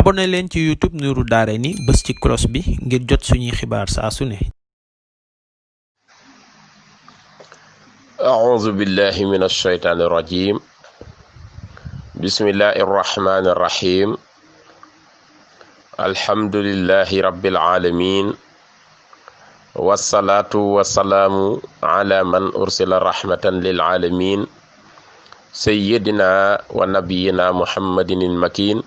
abonné leen ci YouTube Nourou Darayni bës ci cloche bi ngir jot suñuy xibaar saa su ne. أعوذ بالله من الشيطان الرجيم بسم الله الرحمن الرحيم الحمد لله رب العالمين والصلاة والسلام على من أرسل رحمة للعالمين سيدنا ونبينا محمد المكين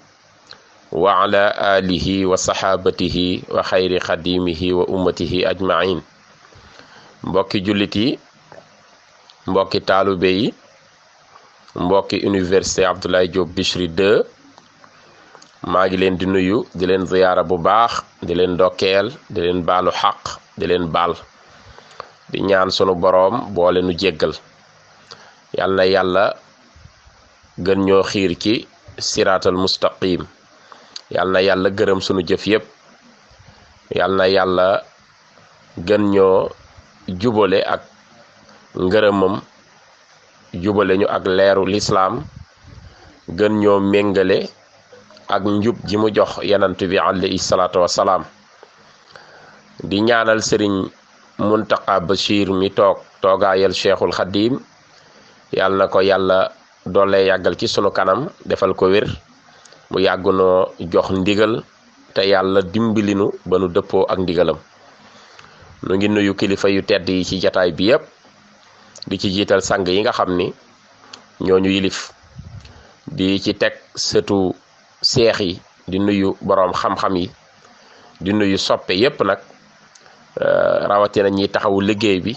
وعلى آله وصحابته وخير خديمه وأمته أجمعين. mbokki jullit yi, mbokki taalube yi, mbokki université Abdoulaye Diop Bichri 2 maa ngi leen di nuyu di leen ziyaara bu baax di leen ndokkeel di leen baalu xaq di leen baal di ñaan sunu boroom boole nu jéggal. yal na yàlla gën ñoo xiir ci siraatal mustaqim, yal na yàlla gërëm sunu jëf yépp, yal na yàlla gën ñoo jubale ak ngërëmam, jubale ñu ak leeru lislaam, gën ñoo méngale ak njub ji mu jox yanant bi alayhi salaatu wassalaam. di ñaanal sëriñ Muntaqa Bachir mi toogaayal Cheikhul Xadim, yàlla na ko yàlla doole yàggal ci sunu kanam, defal ko wér, mu yàgg noo jox ndigal te yàlla dimbalinu ba nu dëppoo ak ndigalam. nu ngi nuyu kilifa yu tedd yi ci jataay bi yépp, di ci jiital sang yi nga xam ni ñooñu yilif, di ci teg sëtu seex yi, di nuyu boroom xam-xam yi, di nuyu soppe yépp nag, rawatina ñiy taxawu liggéey bi,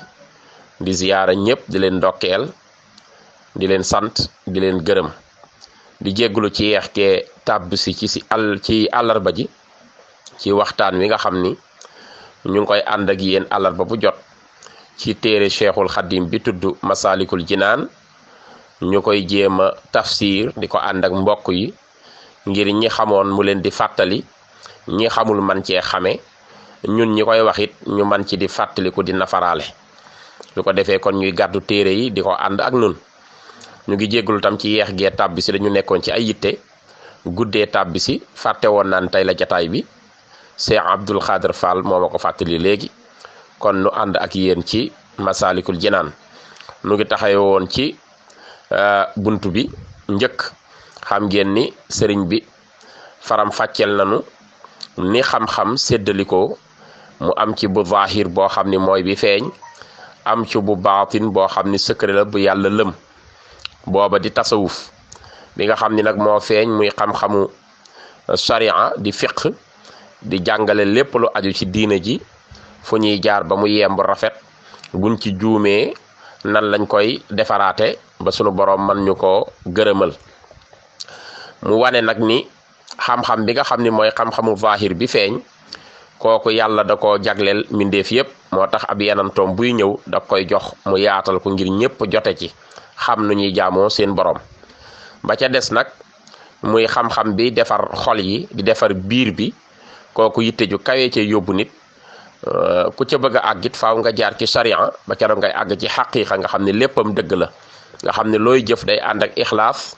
di ziyaara ñépp, di leen ndokkeel, di leen sant, di leen gërëm, di jégglu ci yeex te tàbb si ci àllarba ji ci waxtaan wi nga xam ni ñu ngi koy ànd ak yéen àllarba bu jot ci téere Cheikhul Xadim bi tudd Masalikul Jinaan, ñu koy jéem a tafsir di ko ànd ak mbokk yi ngir ñi xamoon mu leen di fàttali, ñi xamul man cee xame, ñun ñi koy wax it ñu man ci di fàttaliku di nafaraale. lu ko defee kon ñuy gàddu téere yi di ko ànd ak nun. ñu ngi jégglu tam ci yeex gee tàbbi si dañu nekkoon ci ay yitte, guddee tàbbi si fàtte woon naan tey la jataay bi. Cheikh Abdoul Khader Fall moo ma ko fàttali léegi. kon nu ànd ak yéen ci Masalikul Jinaan. nu ngi taxawe woon ci buntu bi njëkk. xam ngeen ni sëriñ bi faram fàcceel nanu ni xam-xam séddalikoo, mu am ci bu zaahir boo xam ni mooy bi feeñ, am ci bu baatin boo xam ni secret la bu yàlla lëm, booba di tasawuf bi nga xam ni nag moo feeñ muy xam-xamu sharia di fiqh, di jàngale lépp lu aju ci diine ji, fu ñuy jaar ba mu yemb rafet, buñ ci juumee nan lañ koy defaraate ba sunu boroom man ñu ko gërëmal. mu wane nag ni xam-xam bi nga xam ni mooy xam-xamu zahir bi feeñ, kooku yàlla da ko jagleel mbindeef yépp, moo tax ab yenantoom buy ñëw da koy jox mu yaatal ko ngir ñépp jote ci xam nu ñuy jaamoo seen boroom. ba ca des nag muy xam-xam bi defar xol yi, di defar biir bi, kooku yitte ju kawee ci yóbbu nit. ku ca bëgg a àggit faaw nga jaar ci sharia ba keroog ngay àgg ci xaqiiqa nga xam ne léppam dëgg la, nga xam ne looy jëf day ànd ak ixlaas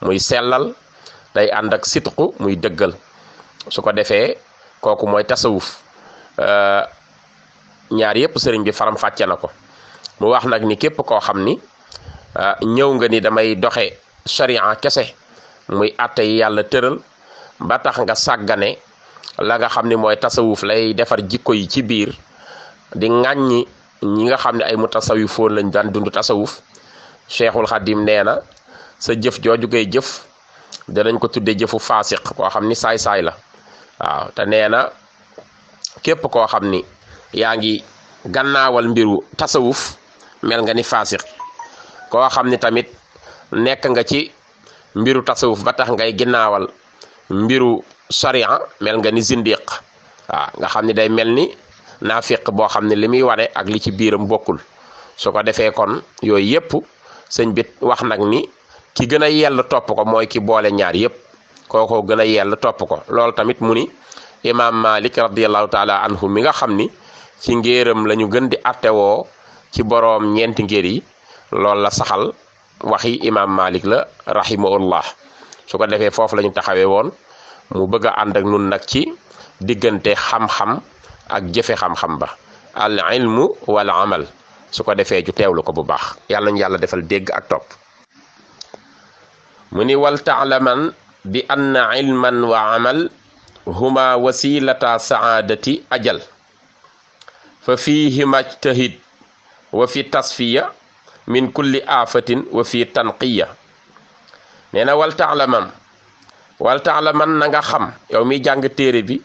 muy sellal, day ànd ak sidqu muy dëggal. su ko defee kooku mooy tasawuf. ñaar yépp sëriñ bi faram fàcce na ko. mu wax nag ni képp koo xam ni ñëw nga ni damay doxe sharia kese, muy àtte yi yàlla tëral, ba tax nga sàggane la nga xam ni mooy tasawuf lay defar jikko yi ci biir, di ŋàññi ñi nga xam ne ay mutasawifoon lañ daan dund tasawuf. Cheikhul Xadim nee na sa jëf jooju ngay jëf danañ ko tudde jëfu faasiq, koo xam ni saay-saay la. waaw te nee na képp koo xam ni yaa ngi gannaawal mbiru tasawuf mel nga ni faasiq. koo xam ni tamit nekk nga ci mbiru tasawuf ba tax ngay ginnaawal mbiru sharia mel nga ni zindiq. waaw nga xam ni day mel ni naafiq boo xam ne li muy wane ak li ci biiram bokkul. su ko defee kon yooyu yépp sëñ bi wax nag ni ki gën a yell topp ko mooy ki boole ñaar yépp, kooko gën a yell topp ko. loolu tamit mu ni imaam Malik radiyallahu taala anhu mi nga xam ni ci ngéeram lañu gën di attewoo ci boroom ñeenti ngéer yi, loolu la saxal, waxi imaam Malik la rahimahullah. su ko defee foofu la ñu taxawee woon mu bëgg a ànd ak nun nag ci diggante xam-xam ak jëfe xam-xam ba al ilmu wal amal su ko defee ju teewlu ko bu baax yàlla ñu yàlla defal dégg ak topp mu ni wal taalaman bi anna ilman wa amal huma wasilata saadati ajal fa fihima ijtahid wa fi tasfiya min kulli afatin wa fi tanqiya nee na wal taalaman na nga xam yow miy jàng téere bi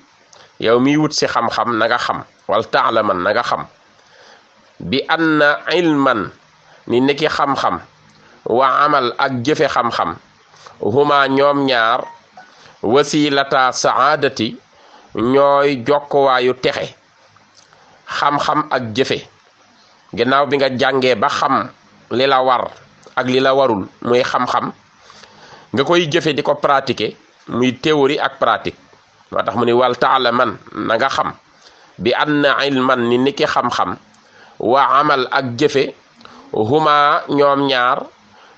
yow miy wut si xam-xam na nga xam wal taalaman na nga xam bi anna ilman ni nekki xam-xam wa amal ak jëfe xam-xam huma ñoom ñaar wasilata saadati ñooy jokkuwaayu texe xam-xam ak jëfe ginnaaw bi nga jàngee ba xam li la war ak li la warul muy xam-xam nga koy jëfe di ko pratiquer muy théorie ak pratique moo tax mu ni wal taalaman na nga xam bi anna ilman ni niki xam-xam wa amal ak jëfe huma ñoom ñaar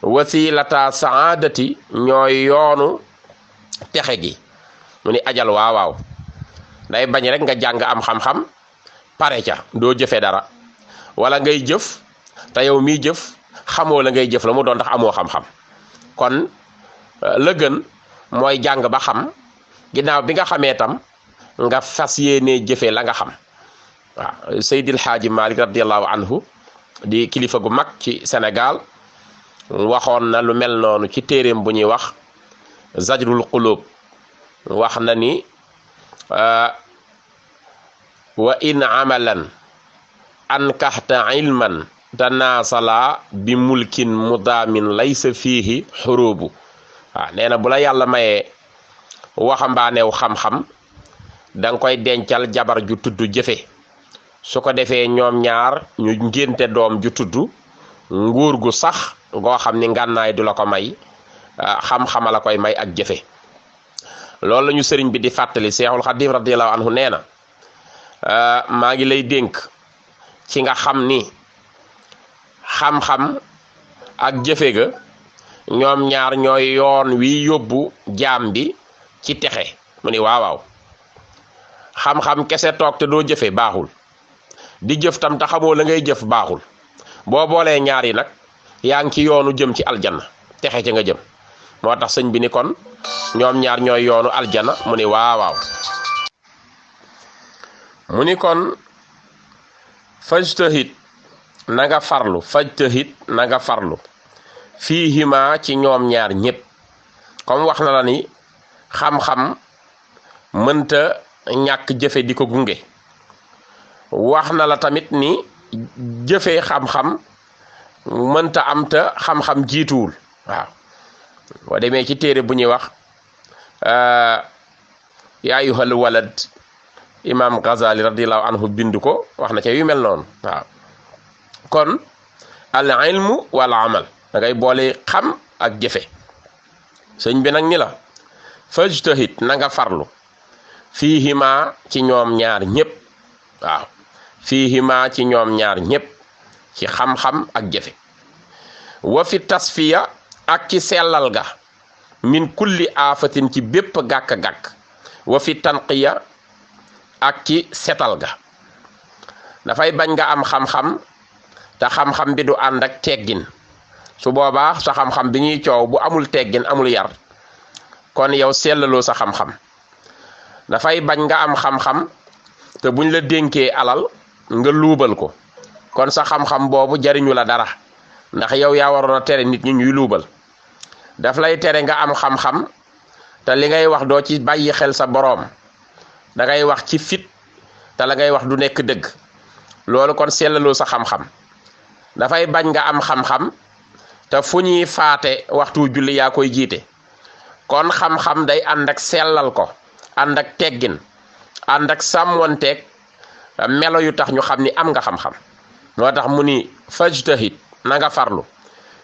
wasilata saadati ñooy yoonu texe gi mu ni ajal waawaaw day bañ rek nga jàng am xam-xam pare ca doo jëfe dara wala ngay jëf te yow miy jëf xamoo la ngay jëf la mu doon ndax amoo xam-xam kon la gën mooy jàng ba xam ginnaaw bi nga xamee tam nga fas yéenee jëfe la nga xam waaw Seydil Xaaji Malik radiallahu anhu di kilifa gu mag ci Sénégal waxoon na lu mel noonu ci téeréem bu ñuy wax Zajrul Qulub wax na ni wa in amalan ankaxta ilman tanaasala bi mulkin mudaamin laysa fiihi xurubu waaw nee na bu la yàlla mayee waxambaaneew xam-xam danga koy dencal jabar ju tudd jëfe su ko defee ñoom ñaar ñu ngénte doom ju tudd nguur gu sax goo xam ni ngànnaay du la ko may xam-xama la koy may ak jëfe loolu la ñu sëriñ bi di fàttali Seexul Xadiim radiyallahu anhu nee na maa ngi lay dénk ci nga xam ni xam-xam ak jëfe ga ñoom ñaar ñooy yoon wi yóbbu jaam bi ci texe mu ni waawaaw xam-xam kese toog te doo jëfe baaxul di jëf tam te xamoo la ngay jëf baaxul boo boolee ñaar yi nag yaa ngi ci yoonu jëm ci aljanna texe ca nga jëm moo tax sëñ bi ni kon ñoom ñaar ñooy yoonu aljanna mu ni waawaaw mu ni kon fajtahid na nga farlu fiihima ci ñoom ñaar ñépp comme wax na la ni xam-xam mënta ñàkk jëfe di ko gunge wax na la tamit ni jëfe xam-xam mënta am te xam-xam jiituwul waaw boo demee ci téere bu ñuy wax yaa ayyuhal walad imam Ghazali radiallahu anhu bind ko wax na ca yu mel noonu waaw kon al ilmu wal amal da ngay boole xam ak jëfe sëñ bi nag ni la fajtahid na nga farlu fiihima ci ñoom ñaar ñépp waaw fiihima ci ñoom ñaar ñépp ci xam-xam ak jëfe wa fi tasfiya ak ci sellal ga min kulli aafatin ci bépp gàkk-gàkk wa fi tanqiya ak ci setal ga dafay bañ nga am xam-xam te xam-xam bi du ànd ak teggin su boobaa sa xam-xam bi ñuy coow bu amul teggin amul yar kon yow sellaloo sa xam-xam dafay bañ nga am xam-xam te buñ la dénkee alal nga luubal ko kon sa xam-xam boobu jariñu la dara ndax yow yaa waroon a tere nit ñi ñuy luubal daf lay tere nga am xam-xam te li ngay wax doo ci bàyyi xel sa boroom da ngay wax ci fit te la ngay wax du nekk dëgg loolu kon sellaloo sa xam-xam dafay bañ nga am xam-xam te fu ñuy faate waxtu julli yaa koy jiite kon xam-xam day ànd ak sellal ko ànd ak teggin ànd ak sàmmonteeg melo yu tax ñu xam ni am nga xam-xam moo tax mu ni fajtahid na nga farlu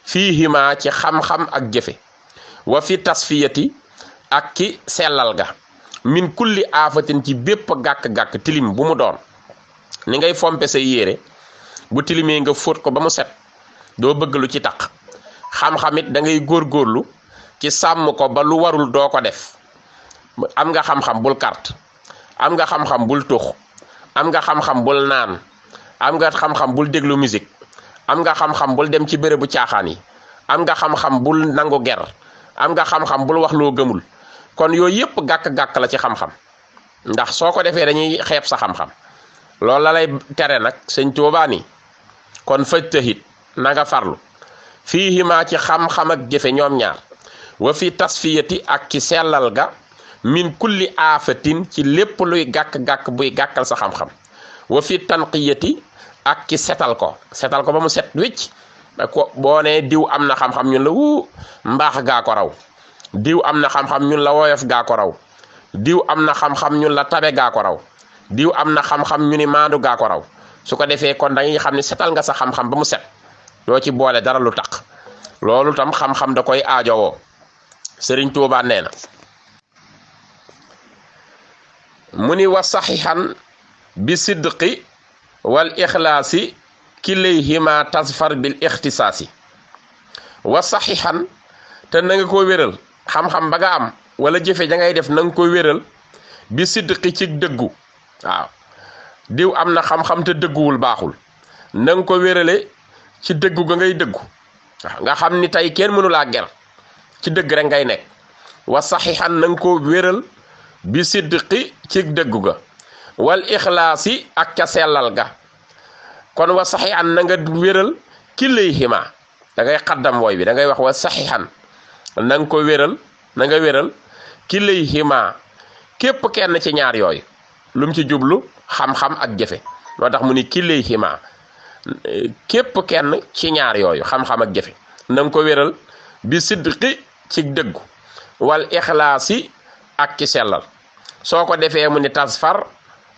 fiihima ci xam-xam ak jëfe wa fi tasfiyati ak ci sellal ga min kulli aafatin ci bépp gàkk-gàkk tilim bu mu doon ni ngay fompe say yére bu tilimee nga fóot ko ba mu set doo bëgg lu ci taq xam-xamit da ngay góorgóorlu ci sàmm ko ba lu warul doo ko def am nga xam-xam bul carte, am nga xam-xam bul tux, am nga xam-xam bul naan, am nga xam-xam bul déglu musique, am nga xam-xam bul dem ci bérébu caaxaan yi, am nga xam-xam bul nangu ger, am nga xam-xam bul wax loo gëmul. kon yooyu yépp gàkk-gàkk la ci xam-xam, ndax soo ko defee dañuy xeeb sa xam-xam. loolu la lay tere nag sëñ Tuubaa ni kon fajtahid na nga farlu fiihimaa ci xam-xam ak jëfe ñoom ñaar, wa fi tasfiyati ak ci sellal ga min kulli aafatin ci lépp luy gàkk-gàkk buy gàkkal sa xam-xam, wa fi tanqiyati ak ci setal ko ba mu set wicc. ko boo nee diw am na xam-xam ñun la mbaax gaa ko raw, diw am na xam-xam ñun la woyof gaa ko raw, diw am na xam-xam ñun la tabe gaa ko raw, diw am na xam-xam ñu ni maandu gaa ko raw. su ko defee kon da ngay xam ne setal nga sa xam-xam ba mu set, doo ci boole dara lu taq. loolu tam xam-xam da koy aajowoo. Sëriñ Tuubaa nee na mu ni wa saxihan bi sidqi wal ixlaasi kilayhima tasfar bil ixtisaasi. wa saxihan te na nga ko wéral xam-xam ba nga am wala jëfe ja ngay def na nga ko wéral bi sidqi ci dëggu. waaw diw am na xam-xam te dëgguwul baaxul, na nga ko wérale ci dëggu ga ngay dëggu. waaw nga xam ni tey kenn mënu laa ger, ci dëgg rek ngay nekk. wa saxihan na nga ko wéral bi sidqi ci dëggu ga, wal ixlaasi ak ca sellal ga. kon wa saxihan na nga wéral kilayhima, da ngay xaddam wooy bi da ngay wax wa saxihan na nga ko wéral, na nga wéral kilayhima képp kenn ci ñaar yooyu. lu mu ci jublu xam-xam ak jëfe, moo tax mu ni kilayhima képp kenn ci ñaar yooyu xam-xam ak jëfe na nga ko wéral bi sidqi ci dëggu, wal ixlaasi ak ci sellal. soo ko defee mu ni tasfar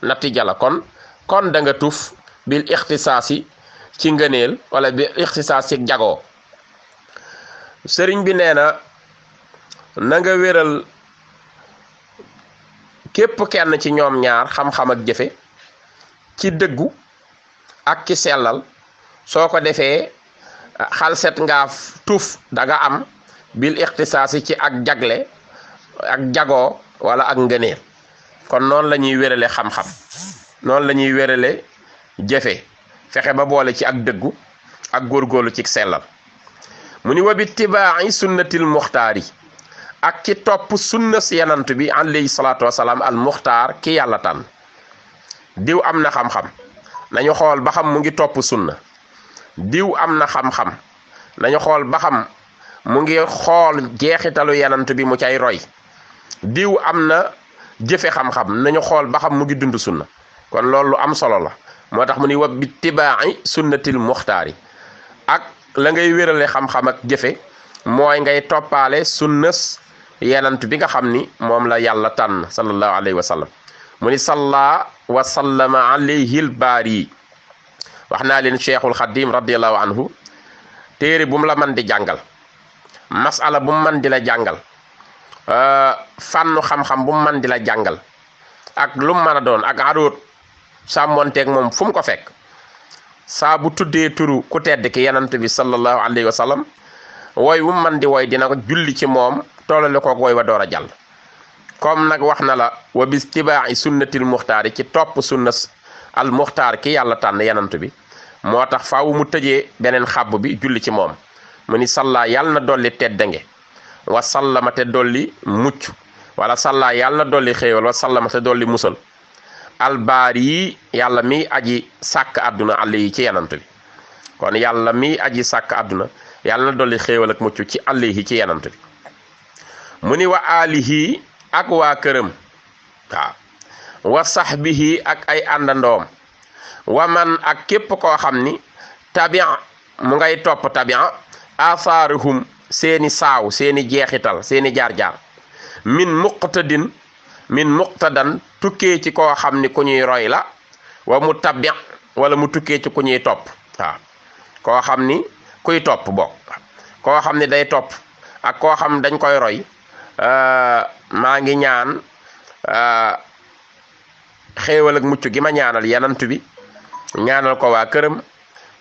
natija la kon da nga tuf bil ixtisaasi ci ngëneel wala bil ixtisaas ci jagoo. sëriñ bi nee na nga wéral képp kenn ci ñoom ñaar xam-xam ak jëfe ci dëggu ak ci sellal. soo ko defee xalset nga tuuf da nga am bil ixtisaasi ci ak jagle ak jagoo wala ak ngëneel. kon noonu la ñuy wérale xam-xam, noonu la ñuy wérale jëfe, fexe ba boole ci ak dëggu ak góorgóorlu ci sellal. mu ni wa bi tibaa'i sunnatil muxtaari ak ci topp sunna si yanant bi alayhi salaatu wasalaam al muxtaar ki yàlla tànn. diw am na xam-xam, nañu xool ba xam mu ngi topp sunna. diw am na xam-xam, nañu xool ba xam mu ngi xool jeexitalu yanant bi mu cay roy. diw am na jëfe xam-xam, nañu xool ba xam mu ngi dund sunna. kon loolu lu am solo la, moo tax mu ni wa bi tibaa'i sunnatil muxtaari ak la ngay wérale xam-xam ak jëfe mooy ngay toppaale sunnas yenant bi nga xam ni moom la yàlla tànn sallallahu alayhi wa sallam. mu ni salla wa sallama alayhi al baari. wax naa leen cheikhul xadim radiallahu anhu téere bu mu la man di jàngal, masala bu mu man di la jàngal, fànnu xam-xam bu mu man di la jàngal, ak lu mu mën a doon ak adoot sàmmonteeg moom fu mu ko fekk, saa bu tuddee turu ku tedd ki yenant bi sallallahu alayhi wa sallam wooy wu mu man di woy dina ko julli ci moom tollale koog wooy wa door a jàll. comme nag wax na la wa bis tibaa'i sunnatil muxtaari ci topp sunna al muxtaar ki yàlla tànn yenant bi, moo tax faaw mu tëjee beneen xàbb bi julli ci moom. mu ni salla yàlla na dolli teddange, wa sallama te dolli mucc, wala salla yàlla na dolli xéewal, wa sallama te dolli musal albaar yi yàlla miy aji sàkk àdduna àll yi ci yenant bi. kon yàlla miy aji sàkk àdduna yàlla na dolli xéewal ak mucc ci àll yi ci yenant bi. mu ni wa alihi ak waa këram, waaw wa sahbihi ak ay àndandoom, wa man ak képp koo xam ni tabia mu ngay topp tabia athaaruhum seeni saaw seeni jeexital seeni jaar-jaar min muqtadan tukkee ci koo xam ni ku ñuy roy la, wa mu tabi wala mu tukkee ci ku ñuy topp. waaw koo xam ni kuy topp bokk, koo xam ni day topp ak koo xam dañ koy roy. maa ngi ñaan xéewal ak mucc gi ma ñaanal yenant bi, ñaanal ko waa këram,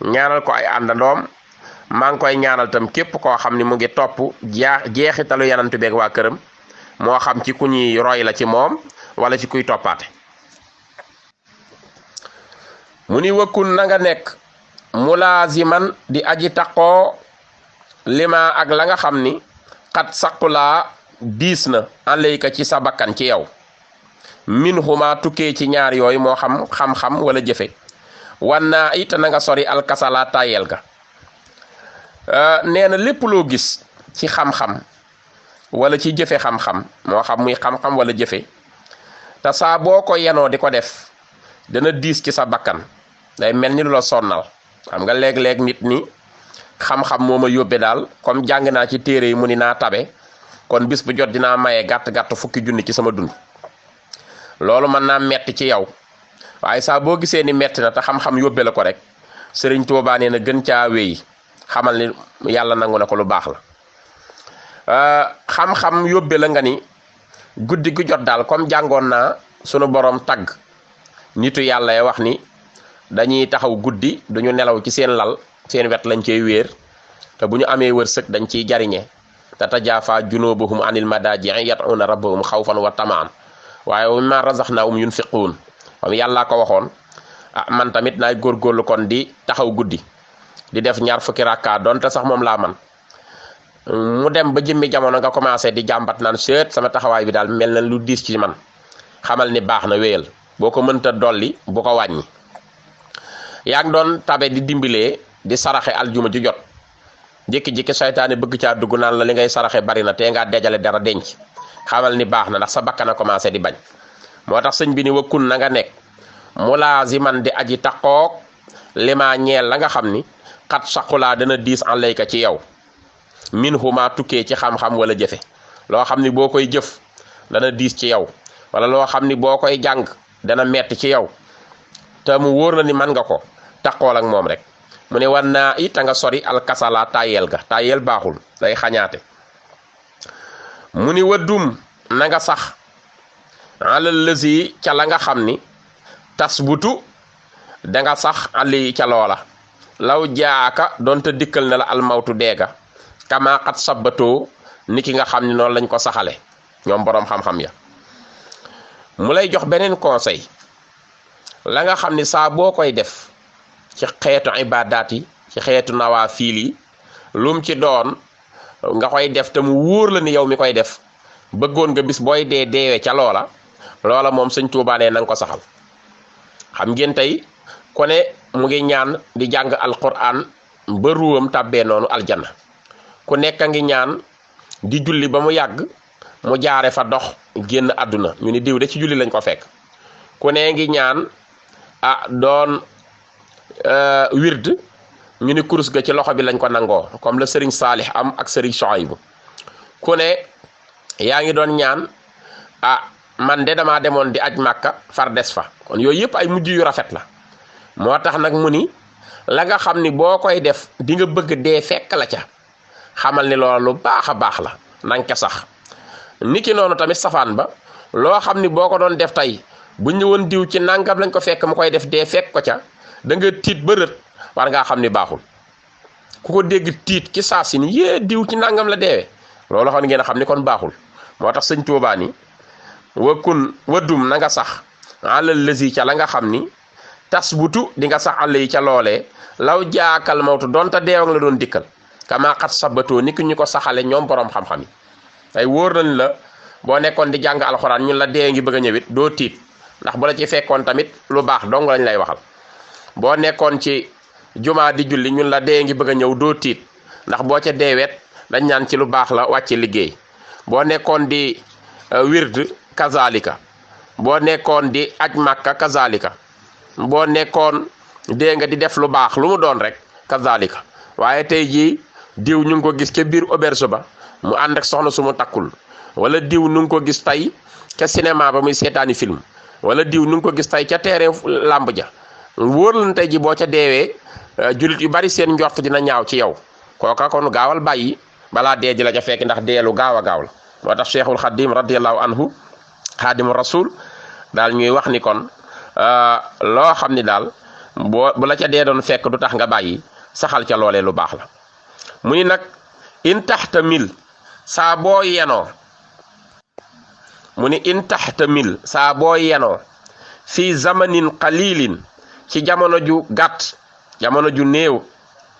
ñaanal ko ay àndandoom. maa ngi koy ñaanal tam képp koo xam ni mu ngi topp jeexitalu yenant bi ak waa këram, moo xam ci ku ñuy roy la ci moom wala ci kuy toppaate. mu ni wëkkun na nga nekk mulaaziman di aji taqoo lima ak la nga xam ni xat saqulaa diis na alayka ci sa bakkan ci yow min huma tukkee ci ñaar yooyu moo xam xam-xam wala jëfe wan naa it na nga sori alkasala tayel ga. nee na lépp loo gis ci xam-xam wala ci jëfe xam-xam moo xam muy xam-xam wala jëfe te saa boo ko yenoo di ko def dana diis ci sa bakkan day mel ni lu la sonnal. xam nga léeg-léeg nit ni xam-xam moo ma yóbbe daal comme jàng naa ci téere yi mu ni naa tabe kon bis bu jot dinaa maye gàtt-gàtt fukki junni ci sama dund. loolu mën naa metti ci yow waaye saa boo gisee ni metti na te xam-xam yóbbe la ko rek Sëriñ Tuubaa nee na gën caa wéy xamal ni yàlla nangu na ko lu baax la. xam-xam yóbbe la nga ni guddi gu jot daal comme jàngoon naa sunu borom tagg nitu yàlla ya wax ni dañuy taxaw guddi duñu nelaw ci seen lal seen wet lañ cey wéer te bu ñu amee wërsëg dañ ciy jariñe te tajaafa junubuhum anil madaaji'i yad'una rabbahum xawfan wa tamaan waaye wa mimmaa razaqnaahum yunfiquun comme yàllaa ko waxoon man tamit naay góorgóorlu kon di taxaw guddi di def ñaar fukki rakka donte sax moom laa man mu dem ba jëmmi jamono nga commencé di jàmbat naan seet sama taxawaay bi daal mel na lu diis ci man xamal ni baax na wéyal boo ko mënta dolli bu ko wàññi. yaa ngi doon tabe di dimbilee di saraxe aljuma ju jot jékki-jékki saytaane bëgg caa dugg naan la li ngay saraxe bari na te ngaa dajale dara denc xamal ni baax na ndax sa bakkan a commencé di bañ. moo tax sëñ bi ni wakkun na nga nekk mulaaziman di aji taqoog lima ñeel la nga xam ni xat saqulaa dana diis en layka ci yow min huma tukkee ci xam-xam wala jëfe loo xam ni boo koy jëf dana diis ci yow wala loo xam ni boo koy jàng dana metti ci yow te mu wóor na ni man nga ko taqool ak moom rek. mu ne wan naa it nga sori alkasala tayel ga tayel baaxul day xañaate. mu ni waddum na nga sax alal lësi ca la nga xam ni tasbutu danga sax ali ca loola law jaaka doonte dikkal na la almawtu deega kama xat sabbatoo ni ki nga xam ni noonu lañ ko saxale ñoom boroom xam-xam ya. mu lay jox beneen conseil la nga xam ni saa boo koy def ci xeetu ibaadaat yi ci xeetu nawafiil yi lum ci doon nga koy def te mu wóor la ni yow mi koy def bëggoon nga bis booy deewee ca loola moom sëñ Tuubaa nee na nga ko saxal. xam ngeen tey ku ne mu ngi ñaan di jàng alquran ba ruwam tàbbee noonu aljanna ku nekk a ngi ñaan di julli ba mu yàgg mu jaare fa dox génn àdduna ñu ni diw de ci julli lañ ko fekk. ku ne ngi ñaan doon wird ñu ni kurus ga ci loxo bi lañ ko nangoo comme le Serigne Salih am ak Serigne Chouaïbou. ku ne yaa ngi doon ñaan man de damaa demoon di aj màkka far des fa kon yooyu yëpp ay mujj yu rafet la. moo tax nag mu ni la nga xam ni boo koy def di nga bëgg dee fekk la ca xamal ni loolu lu baax a baax la nanga ca sax. niki noonu tamit safaan ba loo xam ni boo ko doon def tey bu ñëwoon diw ci nangam lañ ko fekk mu koy def dee fekk ko ca da nga tiit bërët war ngaa xam ni baaxul. ku ko dégg tiit ci saa si ni yee diw ci nangam la deewee loolu xam ngeen a xam ni kon baaxul. moo tax sëñ Tuubaa ni waddum na nga sax alal lësi ca la nga xam ni tasbutu di nga sax àll yi ca loolee law jaakal mawtu donte deewang la doon dikkal kama xat sabatoo ni ki ñu ko saxale ñoom boroom xam-xam yi. tey wóor nañ la boo nekkoon di jàng alxuraan ñun la dee ngi bëgg a ñëwit doo tiit ndax bu la ci fekkoon tamit lu baax dong lañ lay waxal. boo nekkoon ci jumaa di julli ñun la dee ngi bëgg a ñëw doo tiit ndax boo ca deewet dañ naan ci lu baax la wàcce liggéey. boo nekkoon di wird kazalika boo nekkoon di aj màkka kazalika boo nekkoon dee nga di def lu baax lu mu doon rek kazalika. waaye tey jii diw ñu ngi ko gis ca biir auberge ba mu ànd ak soxna su mu takkul wala diw nu ngi ko gis tey ca cinéma ba muy seetaani film wala diw nu ngi ko gis tey ca terrain làmb ja wóor la tey ji boo ca deewee jullit yu bari seen njort dina ñaaw ci yow kooka kon gaawal bàyyi balaa dee di la ca fekk ndax deelu gaaw a gaaw la. moo tax Cheikhul Khadim radiyallahu anhu xaadimu rasul daal ñuy wax ni kon loo xam ni daal bu la ca dee doon fekk du tax nga bàyyi saxal ca loolee lu baax la. mu ni nag in taxtamil saa boo yenoo mu ni in taxtamil saa boo yenoo fii zamanin qalilin ci jamono ju gàtt jamono ju néew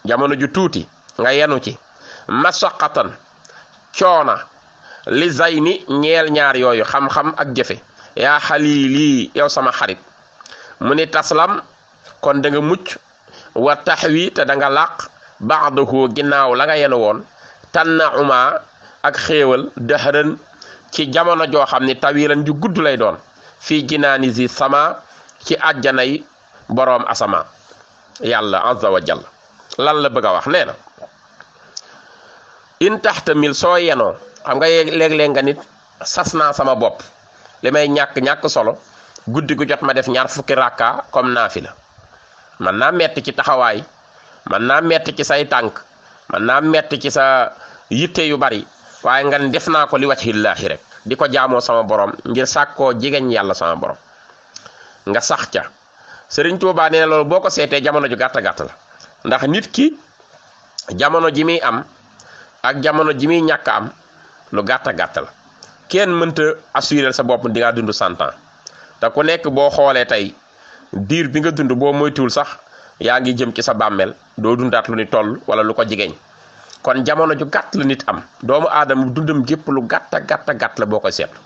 jamono ju tuuti nga yenu ci masaqatan coona li zayni ñeel ñaar yooyu xam-xam ak jëfe yaa xalili yow sama xarit mu ni taslam kon da nga mucc wa taxwi te da nga làq baxdahu ginnaaw la nga yenu woon tanna uma ak xéewal dëxëran ci jamono joo xam ni tawilan ju gudd lay doon fii jinaani zi sama ci àjjanay boroom asama yàlla azza wa jalla lan la bëgg a wax nee na in taxtamil soo yenoo xam nga léeg-léeg nga nit sas naa sama bopp li may ñàkk solo guddi gu jot ma def ñaar fukki rakka comme naafila man naa metti ci taxawaay man naa metti ci say tànk man naa metti ci sa yitte yu bari waaye nga def naa ko li wajhillaahi rek di ko jaamoo sama borom ngir sàkkoo jegeñ yàlla sama borom nga sax ca Sëriñ Tuubaa nee na loolu boo ko seetee jamono ju gàtt la ndax nit ki jamono ji muy am ak jamono ji muy ñàkk am lu gàtt la kenn mënta assurer sa bopp di nga dund 100 ans te ku nekk boo xoolee tey diir bi nga dund boo moytuwul sax yaa ngi jëm ci sa bàmmeel doo dundaat lu ni toll wala lu ko jigéen kon jamono ju gàtt la nit am doomu aadama dundam gépp lu gàtt la boo koy seetlu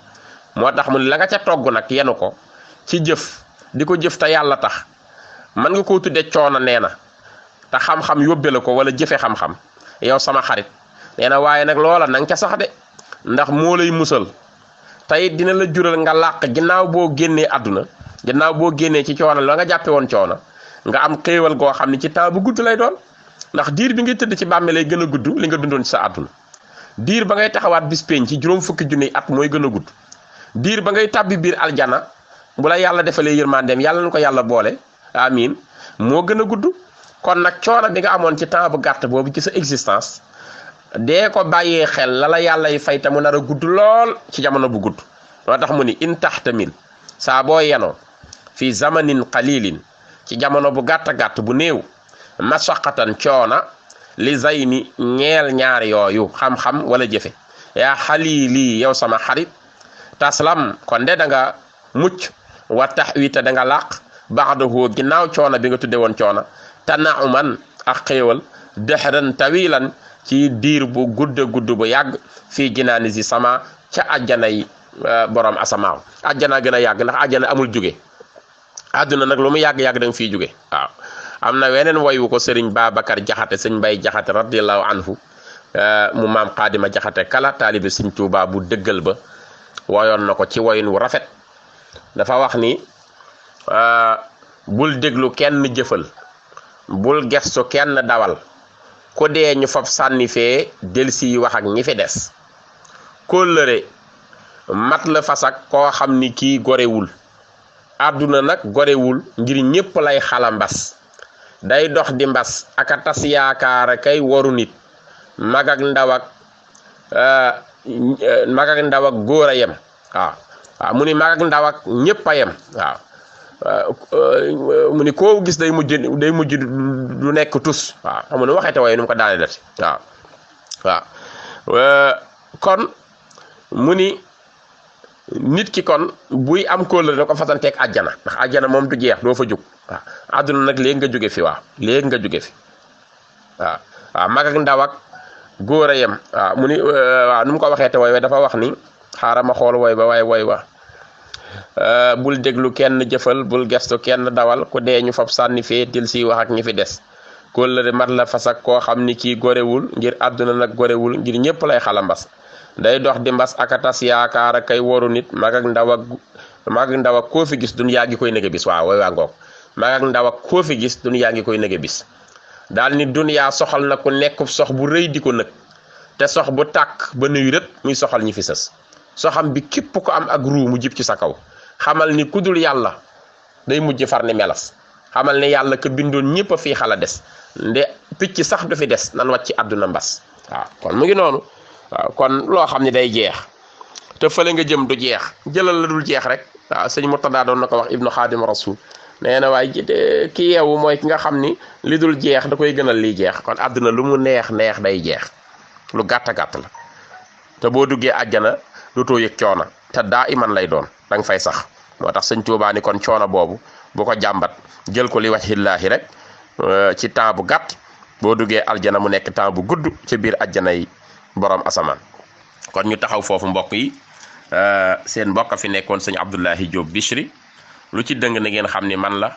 moo tax mu ne la nga ca togg nag yenu ko ci jëf di ko jëf te yàlla tax mën nga koo tudde coono nee na te xam-xam yóbbe la ko wala jëfe xam-xam yow sama xarit nee na waaye nag loola na nga ca sax de ndax moo lay musal tey dina la jural nga làq ginnaaw boo génnee àdduna ginnaaw boo génnee ci coono la nga jàppe woon coono nga am xéewal goo xam ne ci temps bu gudd lay doon ndax diir bi ngay tëdd ci bàmmeel lay gën a gudd li nga dundoon ci sa àdduna diir ba ngay taxawaat bis pénc ci juróom fukki junni at mooy gën a gudd diir ba ngay tàbbi biir aljana bu la yàlla defalee yërmandeem yàlla na ko yàlla boole amiin moo gën a gudd kon nag coono bi nga amoon ci temps bu gàtt boobu ci sa existence dee ko bàyyee xel la yàlla y fay te mu nar a gudd lool ci jamono bu gudd moo tax mu ni in taxtamil saa boo yenoo fii zamanin qalilin ci jamono bu gàtt bu néew masaqatan coona li zayni ñeel ñaar yooyu xam-xam wala jëfe yaa xalili yow sama xarit taslam kon de da nga mucc wa taxwi te da nga làq baxdahu ginnaaw coono bi nga tudde woon coono tanauman ak xéewal dëxran tawilan ci diir bu gudd bu yàgg fii jinaani si sama ca àjjanay borom asamaaw àjjana gën a yàgg ndax àjjana amul jóge àdduna nag lu mu yàgg-yàgg da nga fiy jóge waaw am na weneen woy wu ko sëriñ Babacar Jaxate sëñ Mbay Jaxate radiallahu anhu mu maam Xaadima Jaxate kala taalibi sëñ Tuubaa bu dëggal ba woyoon na ko ci woyin wu rafet dafa wax ni bul déglu kenn jëfal bul gestu kenn dawal ku dee ñu fab sànni fee delsi yi wax ak ñi fi des kóllëre mat la fasak koo xam ni kii gorewul àdduna nag gorewul ngir ñépp lay xala mbas day dox di mbas aka tas yaakaar kay waru nit mag ak ndaw ak góor a yem waaw mu ni mag ak ndaw ak ñépp a yem waaw mu ni koo gis day mujj du nekk tus waaw xam nu waxeete waaye nu mu ko daane dati waaw kon mu ni nit ki kon buy am kóllëre da ko fasanteeg àjjana ndax àjjana moom du jeex doo fa jóg waaw àdduna nag léegi nga jóge fi waaw léegi nga jóge fi waaw mag ak ndaw ak góor a yem waaw mu ni waaw nu mu ko waxeete wooy dafa wax ni xaaral ma xool wooy ba waaye wooy wa bul déglu kenn jëfal bul gestu kenn dawal ku dee ñu fab sànni fee til si wax ak ñi fi des kóllëre mat la fasak koo xam ni kii gorewul ngir àdduna nag gorewul ngir ñépp lay xala mbas day dox di mbas aka tas yaakaar a kay waru nit mag ak ndaw ak koo fi gis dunyaa ngi koy nege bis waaw wooy waa ngoog mag ak ndaw ak koo fi gis dunyaa ngi koy nege bis daal ni dunyaa soxal na ku nekk sox bu rëy di ko nëg te sox bu tàkk ba nuy rët muy soxal ñi fi sës soxam bi képp ko am ak ruu mu jib ci sa kaw xamal ni ku dul yàlla day mujj far ni melas xamal ni yàlla ka bindoon ñépp a fii xala des nde picc sax du fi des nan wàcc ci àdduna mbas waaw kon mu ngi noonu waaw kon loo xam ne day jeex te fële nga jëm du jeex jëlal la dul jeex rek waaw sëñ Murtada doon na ko wax ibnu xaadim rasul nee na waaye ki yeewu mooy ki nga xam ni li dul jeex da koy gënal liy jeex kon àdduna lu mu neex day jeex lu gàtt la te boo duggee àjjana dootoo yëg coono te daa iman lay doon danga fay sax moo tax sëñ Tuubaa ni kon coono boobu bu ko jàmbat jël ko li wajhillaahi rek ci temps bu gàtt boo duggee aljana mu nekk temps bu gudd ci biir ajjana yi borom asamaan. kon ñu taxaw foofu mbokk yi seen mbokk fi nekkoon sëñ Abdoulahi Diop Bichri lu ci dëng na ngeen xam ni man la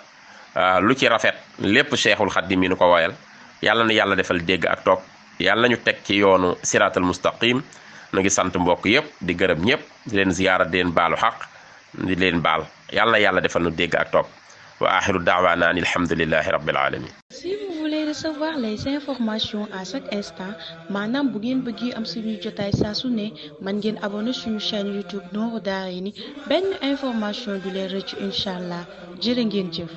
lu ci rafet lépp Cheikhul Khadim yi nu ko woyal yàlla na yàlla defal dégg ak toog yàlla nañu teg ci yoonu siraatal mustaqim nu ngi sant mbokk yëpp di gërëm ñëpp di leen ziyaara di leen baalu xaq di leen baal yàlla na yàlla defal nu dégg ak toog wa axiru daawaana an alhamdulillahi rabbil alamin. Si vous voulez recevoir les informations à chaque instant maanaam bu ngeen bëggee am suñuy jotaay saa su ne mën ngeen abonné suñu chaîne YouTube Nourou Darayni benn information du leen rëcc incha allah jërë ngeen jëf.